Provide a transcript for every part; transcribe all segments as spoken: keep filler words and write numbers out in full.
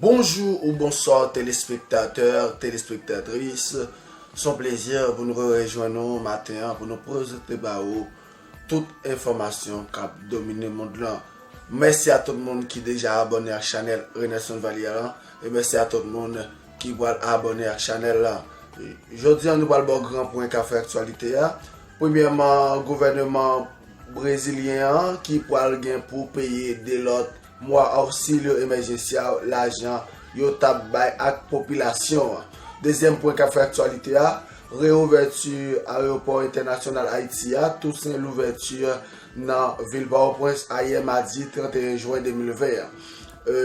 Bonjou ou bonswa telespektatè, telespektatris. Se yon plezi pou nou rejwenn nou maten an pou nou prezante ba ou tout enfòmasyon k ap domine mond lan. Mèsi a tout moun ki deja abòne ak chanèl Renelson Valier lan, e mèsi a tout moun ki pral abòne ak chanèl la. Jodi a, nou pral ba w gran pwen k ap fè aktyalite a. Premyèman, gouvènman brezilyen an ki pral gen pou peye de lòt mwa osilyo emèjensyal lajan yo t ap bay ak popilasyon an. Dezyèm pwen k ap fè aktyalite a, reouvèti ayewopò entènasyonal Ayiti a, Toussaint Louverture, nan vil Pòtoprens ayè madi trannteyen jen de mil ven an. E,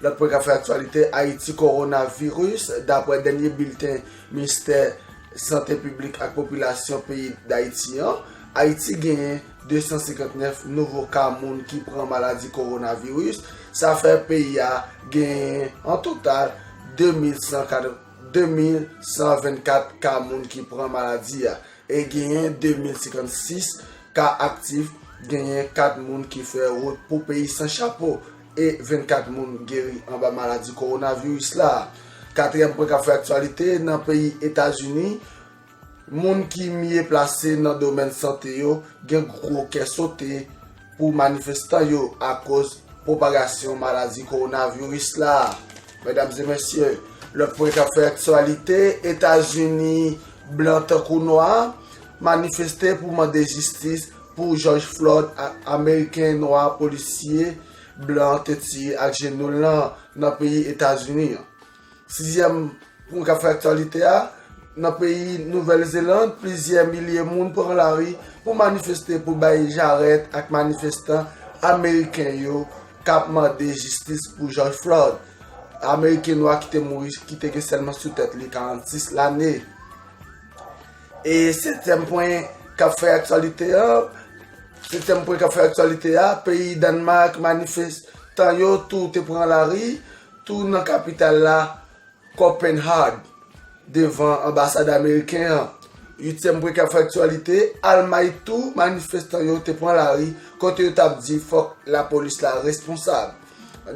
lòt pwen k ap fè aktyalite, Ayiti, kowonaviris, daprè dènye bilten Ministè Sante Piblik ak Popilasyon peyi Dayiti an, Ayiti genyen de san senkantnèf nouvo ka moun ki pran maladi kowonaviris. Sa fè peyi a genyen an total de mil san kat, de mil san vennkat ka moun ki pran maladi a e genyen de mil senkannsis ka aktif, genyen kat moun ki fè wout pou peyi san chapo e vennkat moun geri anba maladi kowonaviris la. Katriyèm pwen k ap fè aktyalite, nan peyi Etazini, moun ki mye plase nan domèn sante yo gen gwo kè sote pou manifestan yo akoz pwopagasyon maladi kowonaviris la. Medam e mesye, lòt pwen k ap fè aktyalite, Etazini, blan tankou nwa manifeste pou mande jistis pou George Floyd, a-, ameriken nwa polisye blan te tiye ak jenou l lan nan peyi Etazini an. Sizyèm pwen k ap fè aktyalite a, nan peyi Nouvèl Zeland, plizyè milye moun pran lari pou manifeste pou bay jarèt ak manifestan ameriken yo k ap mande jistis pou George Floyd, ameriken nwa ki te mouri, ki te gen sèlman sou tèt li karannsis lane. E setyèm pwen k ap fè aktyalite a, setyèm pwen k ap fè aktyalite a, peyi Dannmak, manifestan yo tou te pran lari, tou nan kapital la, Copenhagen, devan anbasad ameriken an. Uityèm pwen k ap fè aktyalite, Almay tou, manifestan yo te pran lari, kote yo t ap di fòk lapolis la responsab.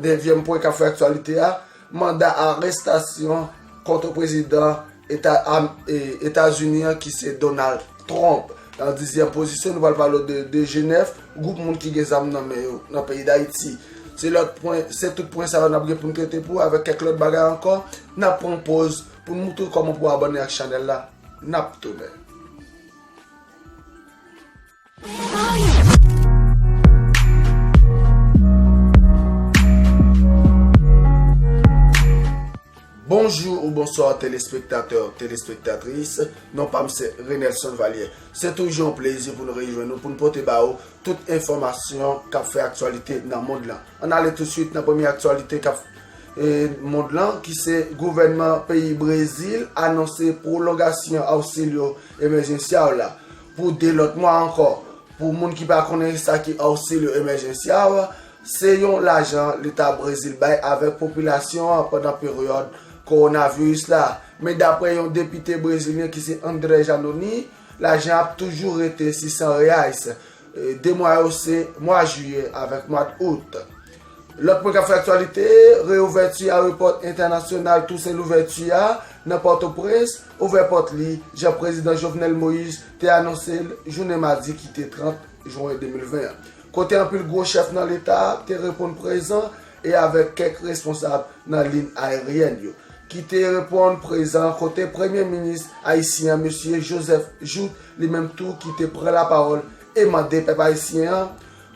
Nevyèm pwen k ap fè aktyalite a, manda arestasyon kont prezidan Eta-, am-, e, Etazini an ki se Donald Trump. Nan dizyèm pozisyon, nou pral pale de, de G nèf, gwoup moun ki gen zam nan men yo nan peyi Dayiti. Se lòt pwen, se tout pwen sa yo n ap gen pou n trete pou avèk kèk lòt bagay ankò. N ap pran poz pou n moutre w kòman pou abòne ak chanèl la. N ap tounen. Bonjou ou bonswa telespektatè, telespektatris. Non pa m se Renelson Valier. Se toujou yon plezi pou n rejwenn nou, pou n pote ba ou tout enfòmasyon k ap fè aktyalite nan mond lan. Ann ale tousuit nan premye aktyalite k ap, e, mond lan, ki se gouvènman peyi Brezil anonse pwolongasyon osilyo emèjensyal la pou de lòt mwa ankò. Pou moun ki pa konnen sa ki osilyo emèjensyal, se yon lajan leta Brezil bay avèk popilasyon an pandan peryòd kowonaviris la. Men daprè yon depite brezilyen ki se André Janoni, lajan ap toujou rete sisan reais. E, de mwa yo se mwa jiyè avèk mwa out. Lòt pwen k ap fè aktyalite, reouvèti ayewopò entènasyonal Toussaint Louverture a nan Pòtoprens ouvè pòt li, jan prezidan Jovenel Moïse te anonse l jounen madi ki te trant jen de mil ven an. Kote anpil gwo chèf nan leta te reponn prezan e avèk kèk responsab nan liy ayeryèn yo ki te reponn prezan, kote premye minis ayisyen an, mesye Joseph Jouthe, li menm tou ki te pran lapawòl e mande pèp ayisyen an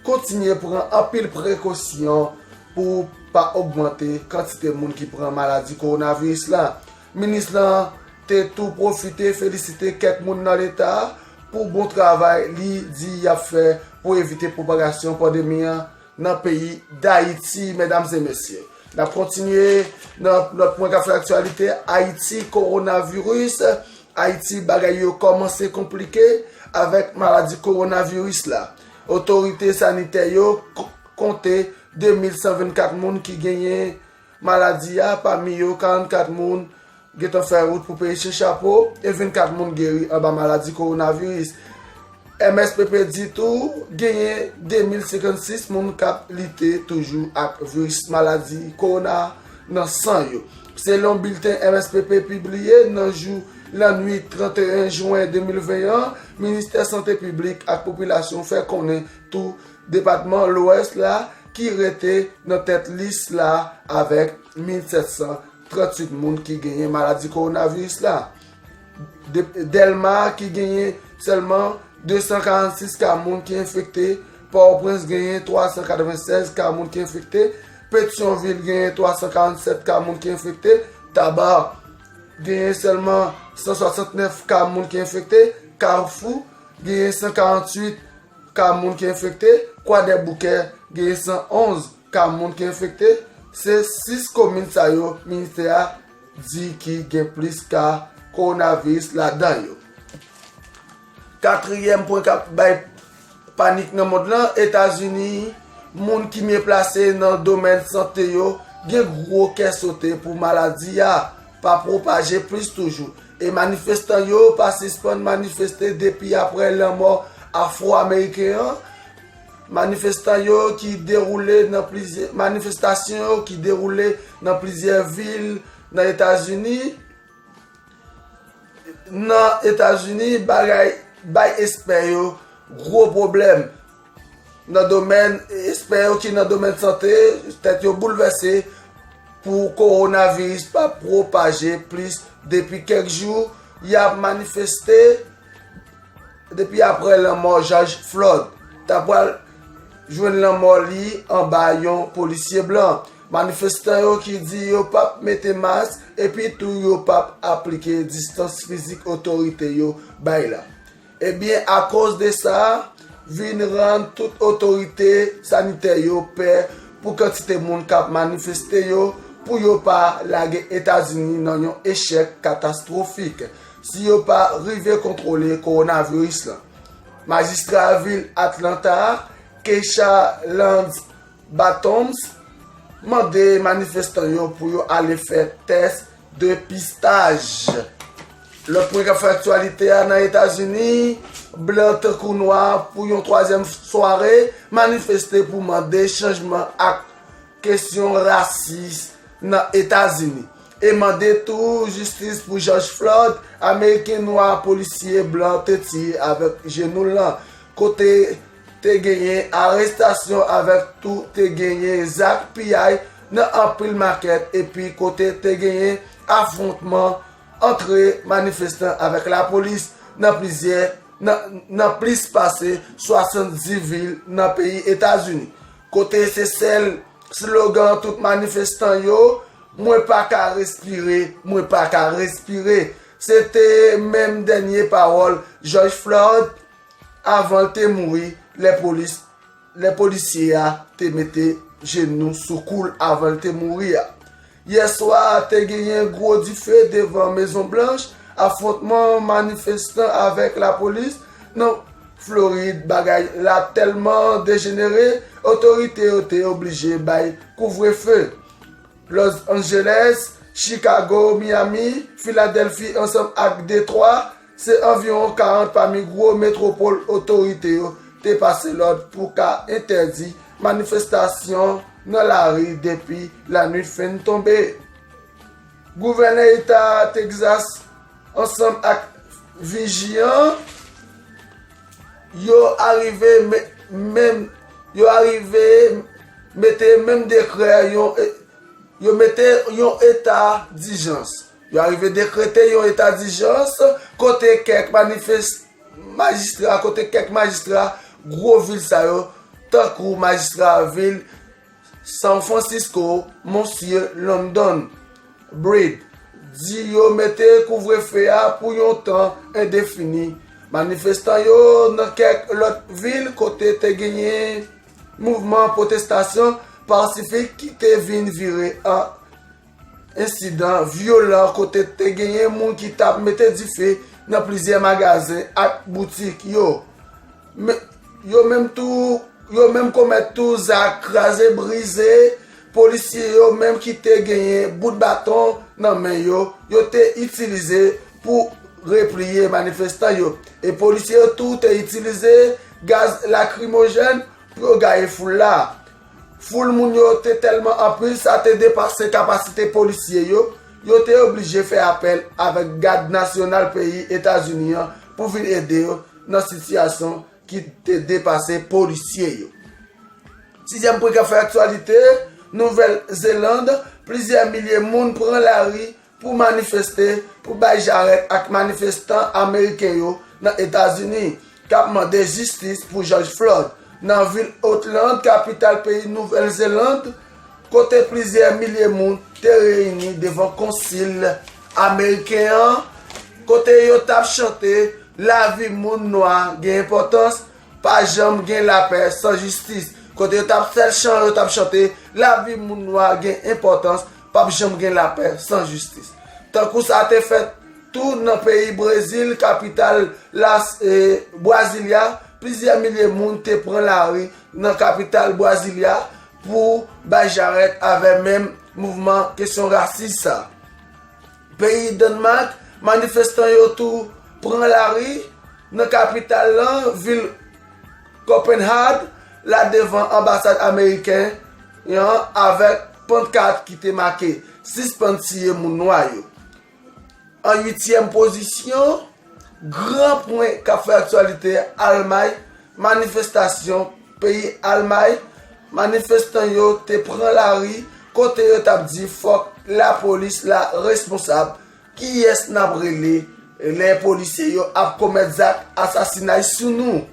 kontinye pran anpil prekosyon pou pa ogmante kantite moun ki pran maladi kowonaviris la. Minis lan te tou pwofite felisite kèk moun nan leta a pou bon travay li di y ap fè pou evite pwopagasyon pandemi an nan peyi Dayiti, medam e mesye. N ap kontinye nan lòt pwen k ap fè aktyalite, Ayiti, kowonaviris. Ayiti, bagay yo kòmanse konplike avèk maladi kowonaviris la. Otorite sanitè yo k-, konte de mil san vennkat moun ki genyen maladi a, pami yo karannkat moun gentan fè wout pou peyi Sen Chapo e vennkat moun geri anba maladi kowonaviris. M S P P di tou genyen de mil senkannsis moun k ap lite toujou ak viris maladi kowona nan san yo. Selon bilten M S P P pibliye nan jou lannwit trannteyen jen de mil ven an, Ministè Sante Piblik ak Popilasyon fè konnen tou depatman Lwès la ki rete nan tèt lis la avèk mil sèt san tranntuit moun ki genyen maladi kowonaviris la. De- Dèlma ki genyen sèlman de san karannsis ka moun ki enfekte, Pòtoprens genyen twa san katrevennsèz ka moun ki enfekte, Petyonvil genyen twa san karannsèt ka moun ki enfekte, Taba genyen sèlman san swasannnèf ka moun ki enfekte, Kafou genyen san karanntuit ka moun ki enfekte, Kwadèboukè genyen san onz ka moun ki enfekte. Se sis komin sa yo ministè a di ki gen plis ka kowonaviris ladan yo. Katriyèm pwen k ap bay panik nan mond lan, Etazini, moun ki mye plase nan domèn sante yo gen gwo kè sote pou maladi a pa pwopaje plis toujou. E manifestan yo pa sispann manifeste depi apre lanmò Afwo-Ameriken an. Manifestan yo ki dewoule nan plizyè manifestasyon yo ki dewoule nan plizyè vil nan Etazini. Nan Etazini, bagay bay espè yo gwo pwoblèm nan domèn espè yo ki nan domèn sante, tèt yo boulvèse pou kowonaviris pa pwopaje plis. Depi kèk jou, y ap manifeste depi apre lanmò George Floyd. Ta pral jwenn lanmò li anba yon polisye blan. Manifestan yo ki di yo p ap mete mask epi tou yo p ap aplike distans fizik otorite yo bay la. Ebyen, akoz de sa, vin rann tout otorite sanitè yo pè pou kantite moun k ap manifeste yo, pou yo pa lage Etazini nan yon echèk katastwofik si yo pa rive kontwole kowonaviris lan. Majistra vil Atlanta, Keisha Lance Bottoms, mande manifestan yo pou yo ale fè tès depistaj. Lòt pwen k ap fè aktyalite a nan Etazini, blan tankou nwa pou yon twazyèm sware manifeste pou mande chanjman ak kesyon rasis nan Etazini. E mande tou jistis pou George Floyd, Ameriken nwa polisye blan te tiye avèk jenou l lan, kote te genyen arestasyon avèk tou te genyen zak piyay nan anpil makèt epi kote te genyen afwontman antre manifestan avèk lapolis nan plizyè nan, nan plis pase swasanndis vil nan peyi Etazini, kote se sèl slogan tout manifestan yo, "Mwen pa ka respire, mwen pa ka respire." Se te menm dènye pawòl George Floyd avan l te mouri, lè polis, lè polisye a te mete jenou sou kou l avan l te mouri a. Yè swa a te genyen gwo dife devan Mezon Blanch, afwontman manifestan avèk lapolis nan Florid, bagay la tèlman dejenere, otorite yo te oblije bay kouvrefe. Los Angeles, Chicago, Miami, Filadèlfi ansanm ak Detwa, se anviwon karant pami gwo metwopòl otorite yo te pase lòd pou ka entèdi manifestasyon nan lari depi lannuit fen tonbe. Gouvènè eta Texas ansanm ak Vijiyan, yo arive me- menm yo arive mete menm dekrè yon e- yo mete yon eta dijans. Yo arive dekrete yon eta dijans kote kèk manifest majistra kote kèk majistra gwo vil sa yo, tankou majistra vil San Francisco, Monsye London Breed, di yo mete kouvrefe a pou yon tan endefini. Manifestan yo nan kèk lòt vil kote te genyen mouvman pwotestasyon pasifik ki te vin vire an ensidan vyolan kote te genyen moun ki t ap mete dife nan plizyè magazen ak boutik yo. Men, yo menm tou, yo menm komèt tou zak kraze brize, polisye yo menm ki te genyen bout baton nan men yo, yo te itilize pou repliye manifestan yo. E polisye yo tou te itilize gaz lakrimojèn pou yo gaye foul la. Foul moun yo te tèlman anpil, sa te depase kapasite polisye yo. Yo te oblije fè apèl avèk Gad Nasyonal peyi Etazini an pou vin ede yo nan sitiyasyon ki te depase polisye yo. Sizyèm pwen k ap fè aktyalite, Nouvèl Zeland, plizyè milye moun pran lari pou manifeste pou bay jarèt ak manifestan ameriken yo nan Etazini k ap mande jistis pou George Floyd nan vil Auckland, kapital peyi Nouvèl Zeland, kote plizyè milye moun te reyini devan konsil ameriken an, kote yo t ap chante lavi moun nwa gen enpòtans, pa janm gen lapè san jistis. Kote yo t ap fè chan, yo t ap chante lavi moun nwa gen enpòtans, p ap janm gen lapè san jistis. Tankou sa te fèt tou nan peyi Brezil, kapital la, e, Brasilia, plizyè milye moun te pran lari nan kapital Brasilia pou bay jarèt avè menm mouvman kesyon rasis sa. Peyi Dannmak, manifestan yo tou pran lari nan kapital lan, vil Copenhagen, la devan anbasad ameriken an avèk pankat ki te make "Sispann tiye moun nwa yo". An uityèm pozisyon, gran pwen k ap fè aktyalite, Almay, manifestasyon peyi Almay, manifestan yo te pran lari kote yo t ap di fòk lapolis la responsab. Kiyès n ap rele lè polisye yo ap komèt zak asasinay sou nou?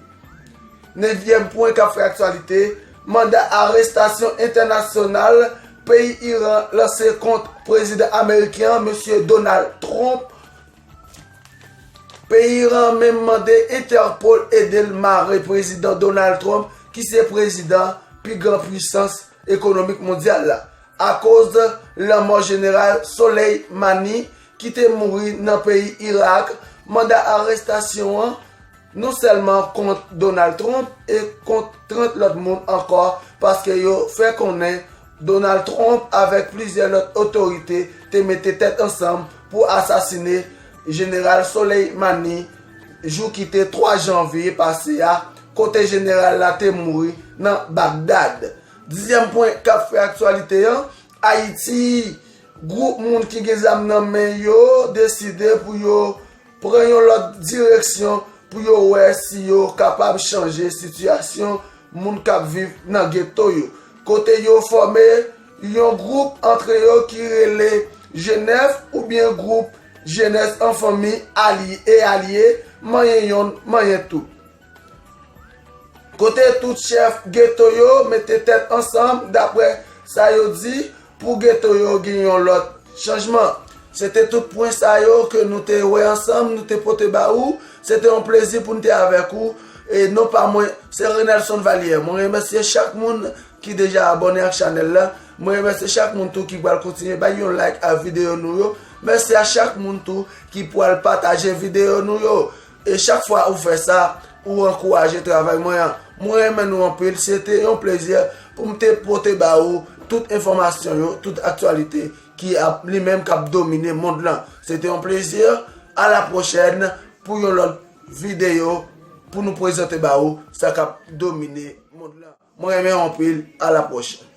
Nevyèm pwen k ap fè aktyalite, manda arestasyon entènasyonal peyi Iran lanse kont prezidan ameriken an, mesye Donald Trump. Peyi Iran menm mande Interpol ede l mare prezidan Donald Trump, ki se prezidan pi gran pwisans ekonomik mondyal la, akoz lanmò jeneral Soleimani, ki te mouri nan peyi Irak. Manda arestasyon an non sèlman kont Donald Trump e kont trant lòt moun ankò, paske yo fè konnen Donald Trump avèk plizyè lòt otorite te mete tèt ansanm pou asasine jeneral Soleimani jou ki te twa janvye pase a, kote jeneral la te mouri nan Bagdad. Dizyèm pwen k ap fè aktyalite an, Ayiti, gwoup moun ki gen zam nan men yo deside pou yo pran yon lòt direksyon pou yo wè si yo kapab chanje sitiyasyon moun k ap viv nan geto yo, kote yo fòme yon gwoup antre yo ki rele G nèf oubyen gwoup Jenès an Fanmi Alye e Alye, manyen yonn, manyen tout. Kote tout chèf geto yo mete tèt ansanm, daprè sa yo di, pou geto yo gen yon lòt chanjman. Se te tout pwen sa yo ke nou te wè ansanm, nou te pote ba ou. Se te yon plezi pou n te avèk ou. E non pa mwen, se Renelson Valière. Mwen remèsye chak moun ki deja abòne ak chanèl la. Mwen remèsye chak moun tou ki pral kontinye bay yon like a videyo nou yo. Mèsi a chak moun tou ki pral pataje videyo nou yo. E chak fwa ou fè sa, ou ankouraje travay mwen an. Mwen renmen nou anpil. Se te yon plezi pou m te pote ba ou tout enfòmasyon yo, tout aktyalite ki ap, li menm k ap domine mond lan. Se te yon plezi. A la pwochèn pou yon lòt videyo pou nou prezante ba ou sa k ap domine mond lan. Mwen renmen w anpil. A la pwochèn.